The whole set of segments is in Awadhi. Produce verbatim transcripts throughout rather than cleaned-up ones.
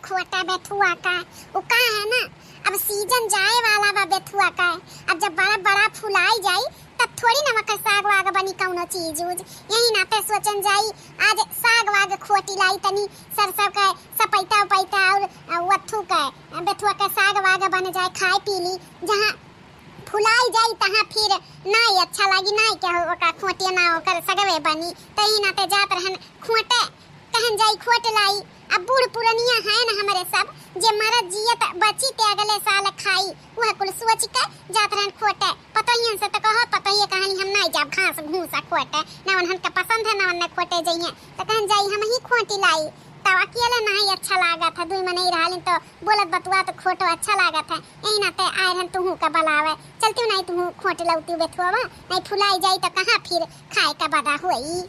छोटा बेथुआ का, उ का है ना, अब सीजन जाए वाला बा बेथुआ का। अब जब बड़ा बड़ा फुलाई जाई, तब थोड़ी ना ओकर साग वाग बनी कौनो चीज उज। यही नाते सोचन जाई, आज साग वाग खोटी लाई, तनी सरसों के सपैता उपैता और, अ, वत्थू के, अ, बेथुआ के साग वाग बन जाए, खाए पी ली। जहाँ फुलाई जाई, तहाँ फिर नाई अच्छा लागी, नाई के हो, ओका खोटिया ना ओकर सगवे बनी। त यही नाते जात रहन खोटे, कहन जाई खोट लाई। अब बूढ़ पुरनिया है न हमरे सब, जे मरत जियत बची ते अगले साल खाई, वह कुल सोच के जात रहन खोटे। पतोहियन से तो कहो, पतोहिए कहानी हम नाई जाब घास घूस खोटे, ना उन्हन के पसंद है, ना उन्हें खोटे जइहे। तो कहन जाई हम ही खोटी लाई, तब अकेले नाई अच्छा लागत है, दुई मनई रहलिन तो बोलत बतुआ तो खोटो अच्छा लागत है। यही नाते आए रहन तुहू के बलावे, चलती नाई तुहू खोट लौती बेथुआ, नाई फुलाई जाई तो कहाँ फिर खाए का बदा होई।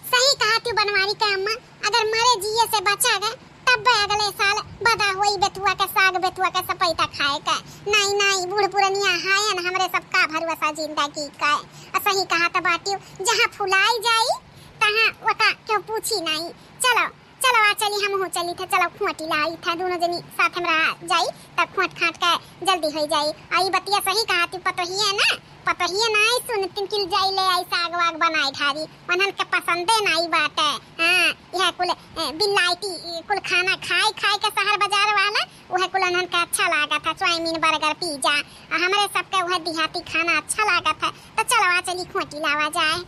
सही कहा तू बनवारी के अम्मा, अगर मरे जिए से बचा गए, तब बे अगले साल बदा होई बेथुआ के साग, बेथुआ के सपैता खाए के। नाई, नाई, बूढ़ पुरनिया हायन, हमरे सबका भरोसा जिंदगी का। आ सही कहा त बाटियो, जहाँ फुलाई जाई, तहाँ ओका क्यों पूछी नाई। चलो, चलो, आ चली, हमहू चली थे, चलो, खोटी लाई थे, दोनों जनी साथ में रहा जाई, तब खोट खाट के जल्दी होई जाई। आ ई बतिया सही कहा तू पतोहिए ना, पतोहिए नाई सुनतिन किल जाई ले आई साग वाग बनाई ठारी, उन्हन के पसंदे नाई बाटे। हाँ, यह कुल, ए, बिलायती, ए, कुल खाना खाई खाई के शहर बाजार वाला, वह कुल उन्हन के अच्छा लागत है, चाउमीन, बर्गर, पिज्जा। आ हमरे सबके वह देहाती खाना अच्छा लागत है। तो चलो आ चली खोटी लावा जाए।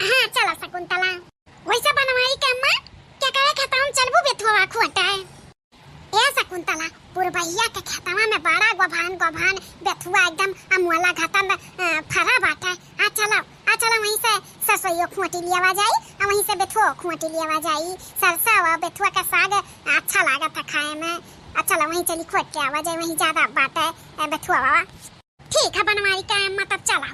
हाँ, चलो शकुंतला। वैसे बनवारी के अम्मा, क्या करे खेतवा में चलबू बेथुआ खोटे? ए शकुंतला, पुरबैया के खेतवा में बड़ा गोभान गोभान बेथुआ एकदम अमुअला घाटा में, अ, फरा बाटे। आ चलो, आ चलो वहीं से सरसोइयो खोटी लियावा जाई, आ वहीं से बेथुओ खोटी लियावा जाई। सरसों और बेथुआ का साग अच्छा लागत है खाए में। आ चलो वहीं चली खोट के आवा जाई, वहीं ज्यादा बाटे, अ, बेथुआ। ठीक है बनवारी का अम्मा, तब चला।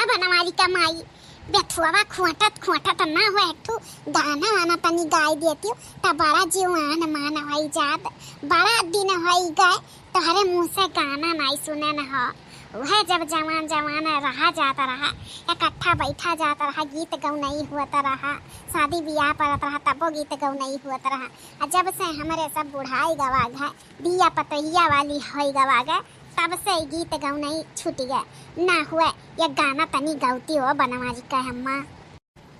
ए बनवारी का माई, बेथुआ खोटत खोटत ना हो, एक ठो गाना वाना तनी गाई देती हो, त बड़ा जीव आन मान होई जात। बड़ा दिन होई गए तोहरे मुँह से गाना नाई सुने न हो। वह जब जवान जवान रहा जात रहा, इकट्ठा बैठा जात रहा, गीत गौनई हुअत रहा, शादी बियाह परत रहा, तबो गीत गौनई हुअत रहा। आ जब से हमरे सब बुढ़ाई गवा गए, बिया पतोहिया वाली होई गवा गए, तब से ई गीत गौनई छूट गए। ना हुए, ये गाना तनी गौती हो बनवारी का अम्मा।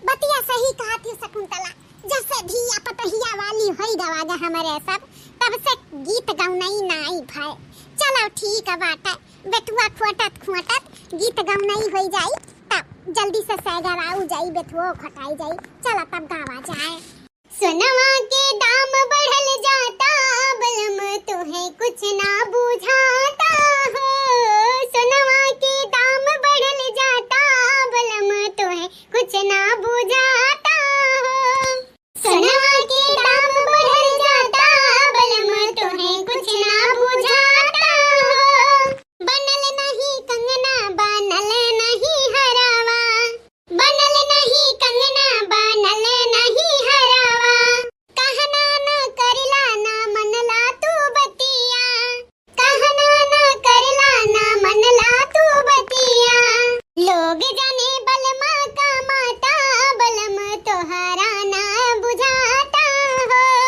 बतिया सही कहत ही शकुंतला, जब से बिया पतोहिया वाली होई गवा गए हमरे सब, तब से गीत गौनई नाई भय। चलो ठीक बाटे, बेथुआ खोटत खोटत गीत गौनई होई जाई, तब जल्दी से सैगर आऊ जाई, बेथुओ खोटाई जाई। चलो तब गावा जाए। सोनवा के दाम बढ़ल जाता, बलम तोहे कुछ ना बुझाता हो। सोनवा के दाम बढ़ल जाता, बलम तोहे कुछ ना बुझाता हो। सोनवा के दाम बढ़ल जाता, बलम तोहे कुछ ना बुझाता हो। बनल नहीं कंगना, बनल नहीं हरवा, बनल नहीं कंगना, बनल नहीं हरवा। कहना न करिला, ना मनला तू बतिया। कहना न करिला, ना मनला तू बतिया। लोग जाने बलमा का माता, बलम तोहरा ना बुझाता हो।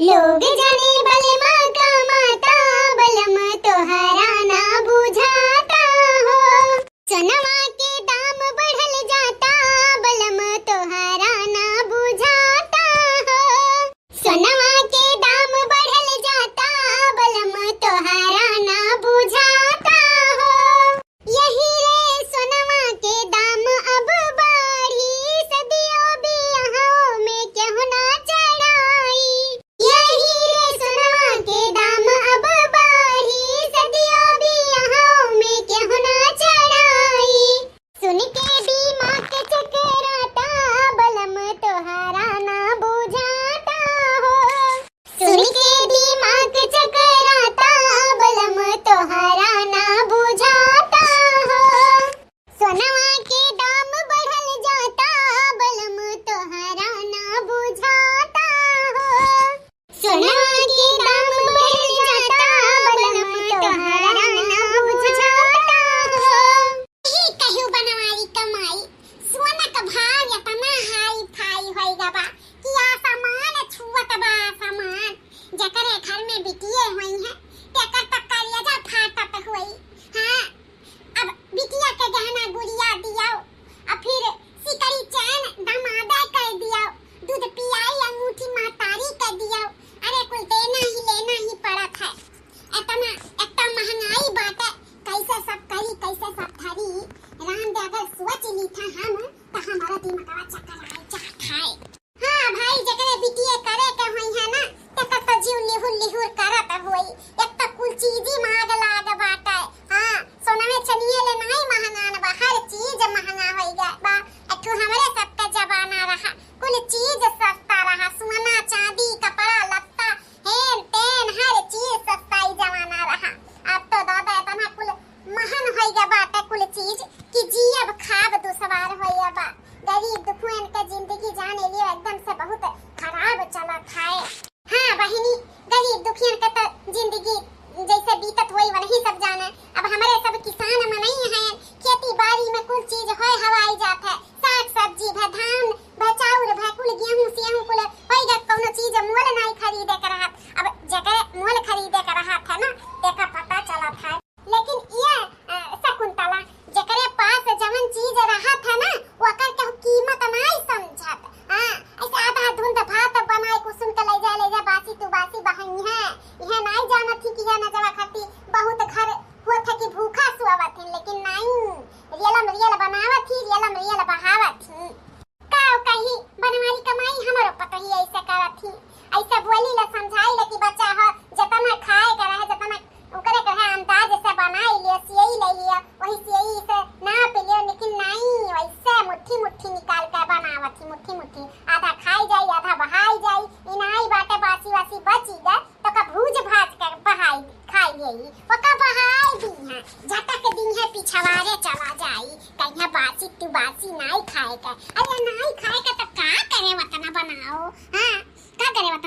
लोग जाने बलमा का माता, बलम तोहरा ना बुझाता हो। सोनवा के दाम बढ़ल जाता, बलम तोहरा ना बुझाता हो। सोनवा के दाम बढ़ल जाता, बलम तोहरा ना बुझाता हो। यही रे सोनवा के दाम अब बढ़ी, सदियों बियाहों में केहू ना चढ़ाई। यही रे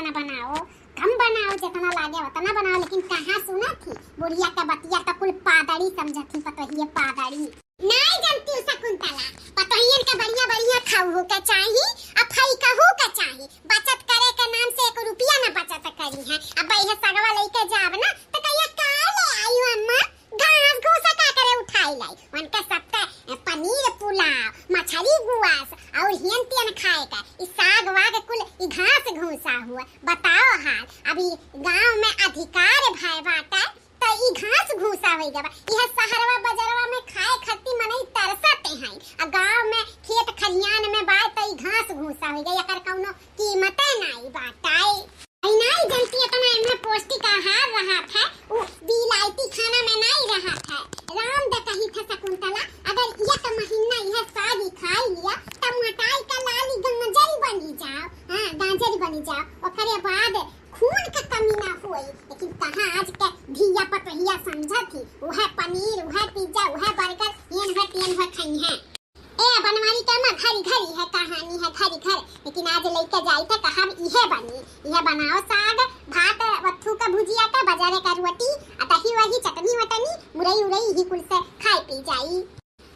ना बनाओ, कम बनाओ, जेतना लागे ओतना बनाओ, लेकिन कहाँ सुनत ही? बुढ़िया के बतिया त कुल पादड़ी समझत ही, पतोहिए पादड़ी। नाई जनती शकुंतला, पतोहियन के बढ़िया बढ़िया खाऊ के चाही, आ फई कहू के चाही। बचत करे के नाम से एक रुपया ना बचत करी है। अब यह सगवा लइके जाब ना, त कहिया का ले आयु अम्मा? घास घूसा का करे उठाई लाई? उनके सबके पनीर पुलाव, मछली गुआस और हियन तियन खाए का। ई साग वाग कुल ई घास घूसा हुआ। बताओ हाल, अभी गांव में अधिकार भय बाटे, त ई घास घूसा होई गवा। यह शहरवा बजरवा में खाए खातिर मनई तरसते हैं, आ गांव में खेत खलियान में बाय त ई घास घूसा होई गई, एकर कौनो कीमते नाई बाटे। आई नाई जनती इतना एमे पौष्टिक आहार रहत है, उ विलायती खाना में नाई रहत है। राम द कही थे शकुंतला, अगर एक महीना यह साग ही खाई लिया, त मोटाई का लाली गाजर बनी जाओ। हाँ, गाजर बनी जाओ। ओकरे बाद खून के कमी ना होई। लेकिन कहाँ आज के धिया पतोहिया समझत ही, उहे पनीर, उहे पिज्जा, उहे बर्गर, एन है, तेन है, खई है। ए बनवारी के अम्मा, घरी घरी है कहानी है, घरी घर। लेकिन आज लइके जाई थे, कहब इहे बनी, इहे बनाओ साग, भात, वत्थू का भुजिया का, बजारे का रोटी, आ दही वही, चटनी वटनी, मुरई उरई, इही कुल से खाई पी जाई।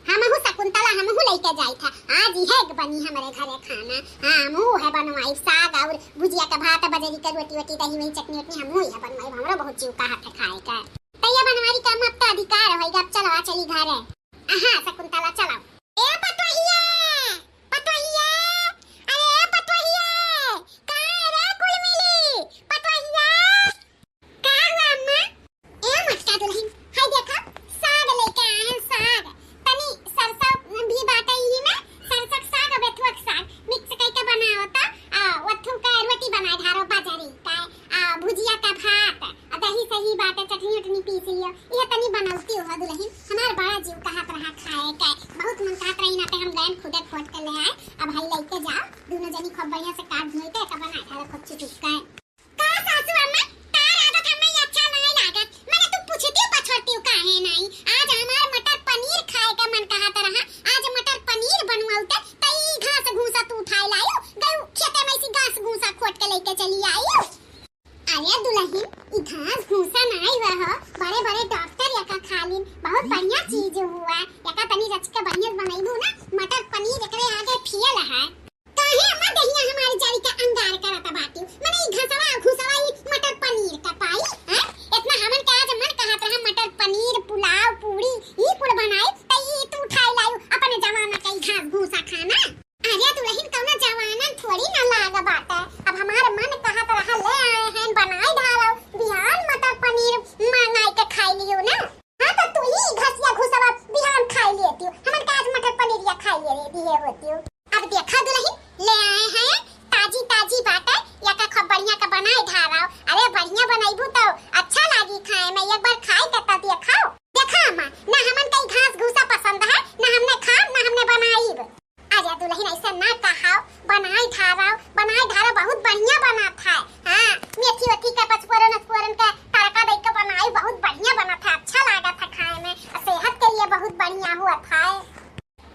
हमहू शकुंतला, हमहू लइके जाई थे, आज इहे बनी हमरे घरे खाना। हाँ, हमहू है बनवाई साग और भुजिया का भात, बजारी का रोटी वोटी, दही वही, चटनी वटनी, हमहू इहे बनवाई। हमरो बहुत जीव कहत है खाए का। तैया बनवारी का अम्मा, अब तो अधिकार होई, अब चलो आ चली घरे। हाँ, शकुंतला, चलाओ। ए पतोहिया, पतोहिया, अरे ए पतोहिया, कहाँ रे कुल मिली? पतोहिया, का हुआ अम्मा? ए मोटका दुलहिन, हाय देखा, साग लइके आए हैं, साग। तनी सरसों भी बाटे इही में, सरसों के साग और बेथुआ के साग mix कइके बनाओ त, आ, वथू के रोटी बनाए ढारो बाजारी का, आ, भुजिया का भात, आ दही सही बाटे, चटनी उटनी पीस लियो। इहे तनी बनौती हो दुलहिन, हमार बड़ा जीव कहत रहा खाए के, बहुत मन कहत रही ना, ते हम गए खुदे खोट के ले आए। अब हई लइके जाओ, दोनों जनी खूब बढ़िया से काट धोई के एका बनाए ढारो खूब चुटुक के। का सासू अम्मा, तार आदत हमें अच्छा नहीं लागत, मने तू पूछती पछोड़ती काहे नहीं? आज हमार मटर पनीर खाए के मन कहत रहा, आज मटर पनीर बनवाउते, त ई घास घूसा तू उठाए लायो, गयू खेते में से घास घूसा खोट के लइके चली आयो। अरे दुलहिन, ई घास घूसा नाई हुआ हो, बड़े बड़े डॉक्टर एका खालिन, बहुत बढ़िया चीज हुआ। एका तनी रच के बढ़िया से बनैबू ना, मटर पनीर एकरे आगे फेल है। काहे अम्मा दहिया हमारी जारी का अंगार करत बाटियो? मने ई घसवा घुसवा ई मटर पनीर का पाई, हैं? इतना हमन के आज मन कहत रहा मटर पनीर, पुलाव, पूरी, ई कुल बनाई, त ई तू उठाई लायू अपने जमाना का ई घास घूसा खाना। अरे दुलहिन, कौनो जवानन थोड़ी ना लाग बाटे। अब हमार मन कहत रहा, ले आए हैं, बनाए ढारो, बिहान मटर पनीर मंगाई के खाई लियो ना। हाँ, तो तू ही घसिया घुसवा बिहान खाई लेती हो, हमन का आज मटर पनीरिया खाई ले दिए होती हो। अब देखा दुलहिन, ले आए हैं, ताजी ताजी बाटे, एका खूब बढ़िया का बनाए ढारो। अरे बढ़िया बनैबू तो अच्छा लागी खाए में, एक बार खाई के तो देखाओ। देखा अम्मा, ना हमन का ई घास घूसा पसंद है, ना हमने खाब, ना हमने बनाईब। अरे दुलहिन, ऐसा ना कहाओ, बनाए ढारो, बनाए ढारो, बहुत बढ़िया बनत है। हाँ, मेथी वेथी के पचफोरन वचफोरन के तड़का दे के बनाई, बहुत बढ़िया बनत है, अच्छा लागत है खाए में, और सेहत के लिए बहुत बढ़िया हुआ है।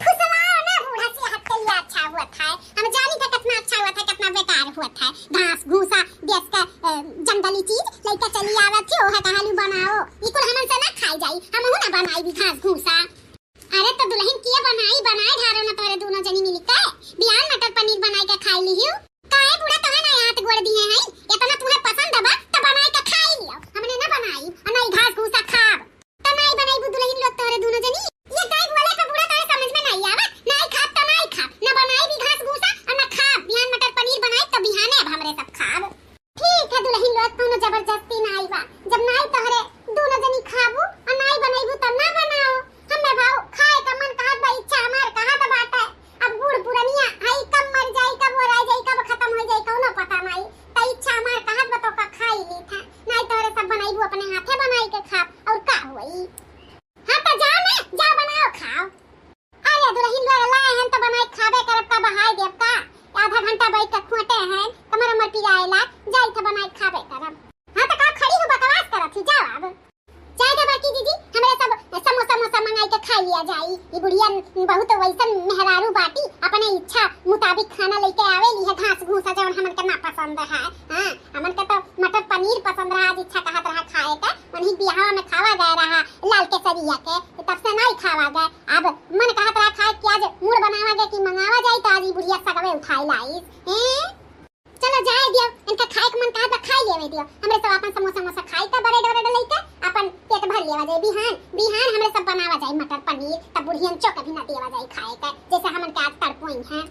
फुसलाओ ना बूढ़ा, सेहत के लिए अच्छा हुआ है। हम जानी थे कितना अच्छा हुआ है, कितना बेकार हुआ है। घास घूसा देश का, अ, जंगली चीज लइके चली आवत थी, ओहे कहानी बनाओ, ई कुल हमन से ना खाई जाई, हमहू ना बनाई भी घास घूसा। अरे तो दुलहिन किए बनाई, बनाए ढारो ना तोरे दोनों जनी मिली के। बिहान मटर पनीर बनाई के खाई लिहियो। काहे बूढ़ा, तोहे ना हाथ गोड़ दिए हैं? इतना तुम्हें पसंद बा तो बनाई के खाई लियो। हमने ना बनाई, और ना ही घास घूसा खाब। तो नाई बनाईबू दुलहिन लोग तोरे दोनों जनी? ये गाय बोले पे बूढ़ा तोरे समझ में नाई आवत। नाई खाब तो नाई खाब। ना बनाई भी घास घूसा और ना खाब। बिहान मटर पनीर बनाई तो बिहाने अब हमरे सब खाब। ठीक है दुलहिन लोग, कौनो जबरदस्ती नाई बा। जब नाई तोहरे दोनों जनी खाबू और नाई बनैबू तब ना बनाओ। हमें भाव खाए का मन कहत बा, इच्छा हमार कहत बाटे। अब बूढ़ पुरनिया हई, कब मर जाई, कब ओराई जाई, कब खत्म हो जाई, कौनो पता नाई। त इच्छा हमार कहत बा तो का खाई ली था। नाई तोहरे सब बनैबू, अपने हाथे बनाई के खाब और का होई। हाँ तो जाओ ना, जाओ बनाओ खाओ। अरे दुलहिन लोग लाए हैं तो बनाई खाबे करब का, बहाई देब का? आधा घंटा बैठ के खोटे हैं, कमर उमर पिराए लाग, जाई तो बनाई खाबे करब। हाँ तो का खड़ी हो बकवास करत ही, जाओ अब। जाए दे बड़की दीदी, हमरे सब समोसा मोसा मंगाई के खा लिया जाई। ई बुढ़िया बहुत वैसन मेहरारू बाटी, अपने इच्छा मुताबिक खाना लेके आवेली है, घास घूसा जवन हमन के ना पसंद है। हाँ, हमन के तो मटर पनीर पसंद रहा, आज इच्छा कहत रहा खाए के, उन्हीं बियाह में खावा गए रहा लाल केसरिया के, तब से नहीं खावा गए। अब मन कहत रहा खाए के, आज मूड बनावा गए कि मंगावा जाई, तो आज ई बुढ़िया सगवे उठाई लाइस। हैं? चलो जाए दियो, इनका खाए के मन कहत बा, खाई लेवे दियो। हमरे सब अपन समोसा मोसा खाई का, ब्रेड व्रेड लेके अपन पेट भर लेवा जाए। बिहान बिहान हमरे सब बनावा जाए मटर पनीर, तब बुढ़ियन चौक भी ना देवा जाए खाए के, जैसे हमन के आज तड़पोई हैं।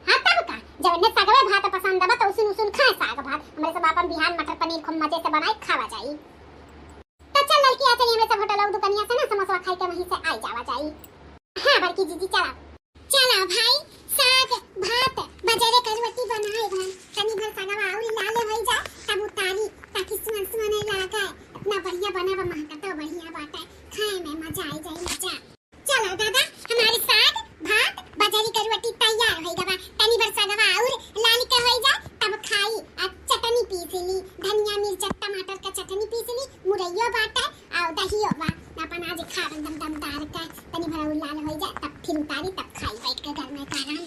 हाँ तब का, जब इन्हें सगवे भात पसंद बा तो उसन उसन खाए साग भात। हमरे सब अपन बिहान मटर पनीर खूब मजे से बनाए खावा जाए। तो चल ललकी, आ चली, हमरे सब होटल और दुकानिया से ना समोसा खाए के वहीं से आई जावा जाए। हाँ बड़की जीजी चला। चला भाई, साग, भात, बजरे के रोटी बनाए बा। तनी भर सगवा और लाल होई जाए, तब उतारी, ताकि सुअन सुअन लागे। इतना बढ़िया बना बा, महकतो बढ़िया बाटे, खाए में मजा आई जाई, मजा। चला दादा, हमारे साग, भात, बजरी के रोटी तैयार होई गवा। तनी भर सगवा और लाल के होई जाए, तब खाई। आ चटनी पीस ली, धनिया, मिर्चा, टमाटर के चटनी पीस ली, मुरैयो बाटे, आओ दहियो बा, अपन आज खाब एकदम दमदार के, तनी भर और लाल होई जाए, तब फिर उतारी, तब खाई बैठ के गरमे गरम।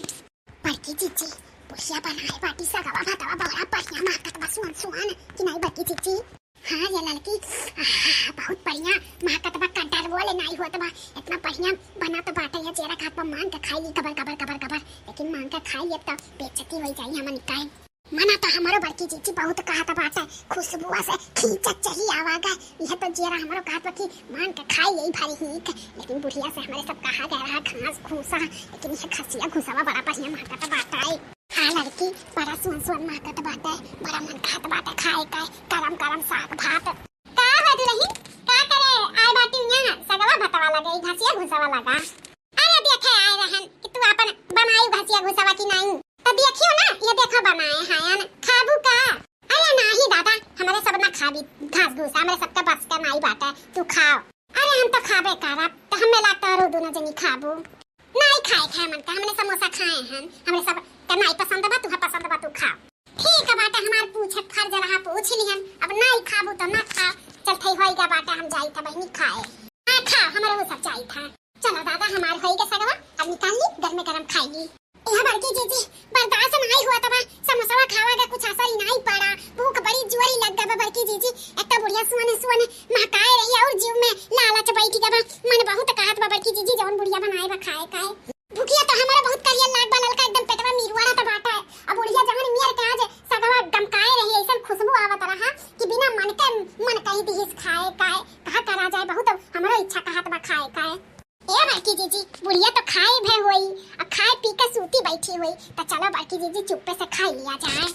बड़की जीजी, बुढ़िया बनाए बाटी सगवा भातवा, बड़ा बढ़िया महकत बा, सुअन सुअन, कि नाई बड़की जीजी? हाँ रे ललकी, आहा, बहुत बढ़िया महकत बा, कंट्रोल नाई होत बा, इतना बढ़िया बनत बाटे, ये जेरा खात बा, मांग के खाई ली, गबर, गबर, गबर, गबर, लेकिन मांग के खाई ली, अब तो बेइज्जती होई जाई हमन के। मना तो हमरो बड़की जीजी बहुत कहत बाटे, खुशबुआ से खींचत चली आवा गा। यह तो जेरा हमरो कहत बा कि मान के खाई यही भारी हीक, लेकिन बुढ़िया से हमरे सब कहा गया रहा घास घूसा, लेकिन यह घसिया घुसवा बड़ा बढ़िया महकत बाटे। हाँ लड़की, बड़ा सुअन सुअन महकत बाटे, बड़ा मन कहत बाटे खाए का, गरम गरम साग भात। का हो दुलही, का करे आए बाटी यहाँ? सगवा भतवा लगे, घसिया घुसवा लगा। अरे देखे आए रहन कि तू अपन बनाई घसिया घुसवा की नाई। तो देखियो ना, ये देखो बनाए हैं, खाबू का? अरे नाही दादा, हमरे सब ना खाबी घास घूसा, हमरे सबके बस का नाई बाटे, तू खाओ। अरे हम तो खाबे करब, तो हमें लागता रो दोनों जनी खाबू। नाई खाए खाए मन का, हमने समोसा खाए हैं, हमरे सब का नाई पसंद बा, तुहे पसंद बा, तू खाओ। ठीक है बाटे, हमार पूछे फर्ज रहा, पूछ लिहन, अब नाई खाबू तो ना खाओ। चल थई होई गा बाटे, हम जाई था बहिनी खाए। हाँ खाओ, हमरे वो सब जाई था। चलो दादा, हमार होई के सगवा, अब निकाल ली, गरमे गरम खाई ली। ए बड़की जीजी, बर्दाश्त नाई हुआ तबा, समोसवा खावा के कुछ असर ही नाई पड़ा। भूख बड़ी जोरी लग गबा बड़की जीजी। एक तो बुढ़िया सुअन सुअन महकाए रही और जीव में लालच बैठ गबा। मन बहुत कहत बा बड़की जीजी, जौन बुढ़िया बनाए बा खाए काए। भूखिया तो हमारा बहुत करिया लाग बा ललका, एकदम पेटवा मिरुआत बाटे। अब बुढ़िया जहन मियर के आज सगवा गमकाए रही, ऐसन खुशबू आवत रहा कि बिना मन के मन कही दिहिस खाए काए। कहा करा जाए, बहुत हमरो इच्छा कहत बा खाए काए। ए बड़की जीजी, बुढ़िया तो खाए भे होई, आ खाए पी के सूती बैठी होई, तो चलो बड़की जीजी चुप्पे से खाई लिया जाए।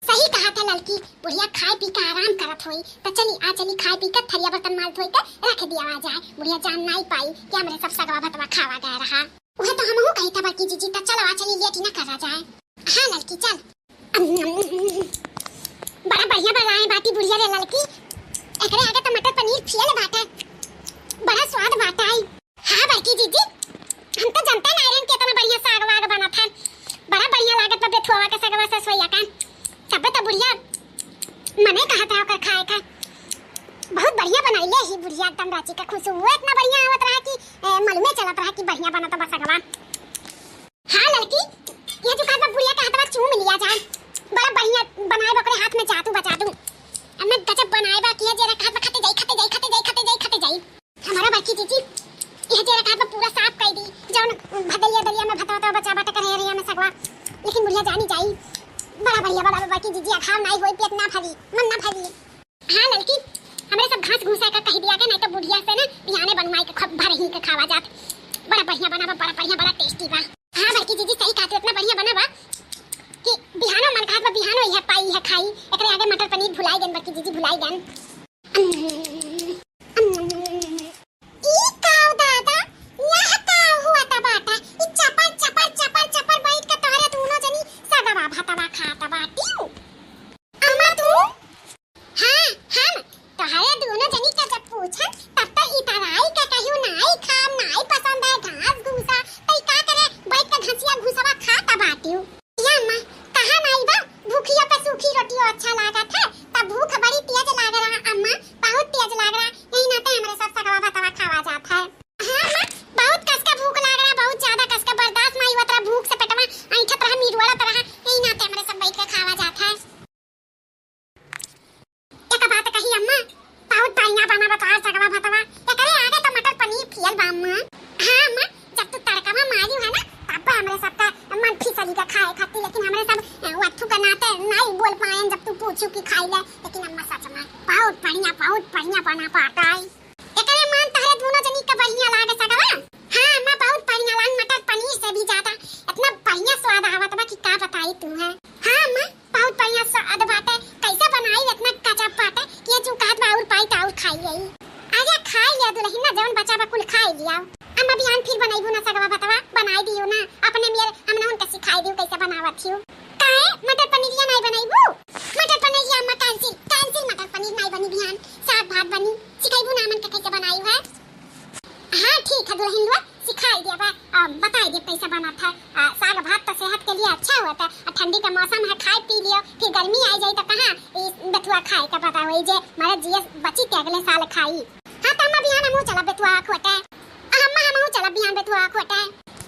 सही कहा था ललकी, बुढ़िया खाए पी के आराम करत होई, तो चली आ चली खाए पी के थरिया बर्तन माल धोई के रख दिया आ जाए, बुढ़िया जान नाई पाई कि हमरे सब सगवा भतवा खावा गया रहा। वह तो हमहू कही था बड़की जीजी, तो चलो आ चली लेट ही ना करा जाए। हाँ ललकी चल। बड़ा बढ़िया बनाए बाटी बुढ़िया रे ललकी। एकरे आगे तो मटर पनीर फेल बाटे। बड़ा स्वाद बाटे। हाँ बड़की जीजी, हम तो जानते ना रहन केतना बढ़िया साग वाग बनत है। बड़ा बढ़िया लागत बा बेथुआ के सगवा से सोया का। तबे तो बुढ़िया मने कहत है ओकर खाए का। बहुत बढ़िया बनाइले ही बुढ़िया, एकदम राची का खुशबू इतना बढ़िया आवत रहा कि, ए, मालूमे चलत रहा कि बढ़िया बनत बा सगवा। हाँ ललकी, ये जो कहत बा बुढ़िया के हाथवा चूम लिया जाए। बड़ा बढ़िया बनाए बा, ओकरे हाथ में जादू बा जादू। अब मैं गजब बनाए बा किया जे रखा खाते जाई, खाते जाई, खाते जाई, खाते जाई, खाते जाई। हमारा बड़की जीजी, ये जे रखा बा पूरा साफ कर दी। जौन भदलिया दलिया में भतवा तो बचा बाटे करे रे में सगवा। लेकिन बुढ़िया जानी जाई। बड़ा बढ़िया बा बड़की जीजी, अखाव नाई होई, पेट ना भरी, मन ना भरी। हाँ ललकी, हमरे सब घास घूसा का कह दिया के, नहीं तो बुढ़िया से ना बिहाने बनवाई के खब भर ही के खावा जात। बड़ा बढ़िया बना बा, बड़ा बढ़िया, बड़ा टेस्टी बा। हाँ बड़की जीजी सही कहत हो, इतना बढ़िया बना बा कि बिहानो मन कहत बा, बिहानो यह पाई, यह खाई। एकरे आगे मटर पनीर भुलाई गन बड़की जीजी, भुलाई गन। ई काऊ दादा, यह काऊ हुआ ता बाटा? ई चपर, चपर, चपर, चपर बैठ के तोहरे दोनों जनी सगवा भतवा खात बाटिउ। अम्मा तू? हाँ, हम तोहरे दोनों जनी के जब पूछन, तब तो इतराई के कहियो नाई खाम, नाई पसंद है घास घूसा, तो ई का करे बैठ के घसिया घूसवा खात बाटिउ? या अम्मा, कहा नाई बा, भूखिया पे सूखी रोटियो अच्छा लागत है, तब भूख बड़ी तेज लाग रहा, कुछ की खाई ले, लेकिन अम्मा सच में बहुत बढ़िया, बहुत बढ़िया बना पाटा है। एकरे मान तहरे दोनों जनी का बढ़िया लागे सगवा। हाँ अम्मा, बहुत बढ़िया लाग, मटर पनीर से भी ज्यादा। इतना बढ़िया स्वाद आवत बा कि का बताई तू है। हाँ अम्मा, बहुत बढ़िया स्वाद बाटे। कैसे बनाई, इतना गजब बाटे कि ये जो कहत बा और पाई तो और खाई यही। अरे खाई लिया दुल्हन ना, जौन बचा बा कुल खाई लिया। अम्मा बिहान फिर बनैबू ना सगवा भतवा, बनाई दियो ना। अपने मेर हम ना उनका सिखाई दियो कैसे बनावत हियो। काहे मटर पनीरिया नहीं बनैबू? मटर पनीरिया अम्मा cancel, cancel, मटर पनीर नहीं बनी बिहान, साग भात बनी। सिखाईबू ना हमन के कैसे बनाई है? हाँ ठीक है दुल्हन लोग, सिखाई दिया बा, आ, बताई दिया कैसे बनत है। आ, साग भात तो सेहत के लिए अच्छा होत है, आ ठंडी का मौसम है, खाए पी लियो, फिर गर्मी आई जाई तो कहाँ ई बेथुआ खाए का पता होई जे मारे जिए बची के अगले साल खाई। हाँ तो अम्मा बिहान हमहू चलब बेथुआ खोटे। आ, अम्मा हमहू चलब बिहान बेथुआ खोटे।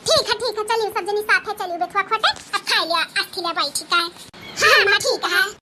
ठीक है ठीक है, चलियो सब जनी साथे चलियो बेथुआ खोटे, अब खाई लिया अस्थि ले बैठी का। हाँ अम्मा ठीक है।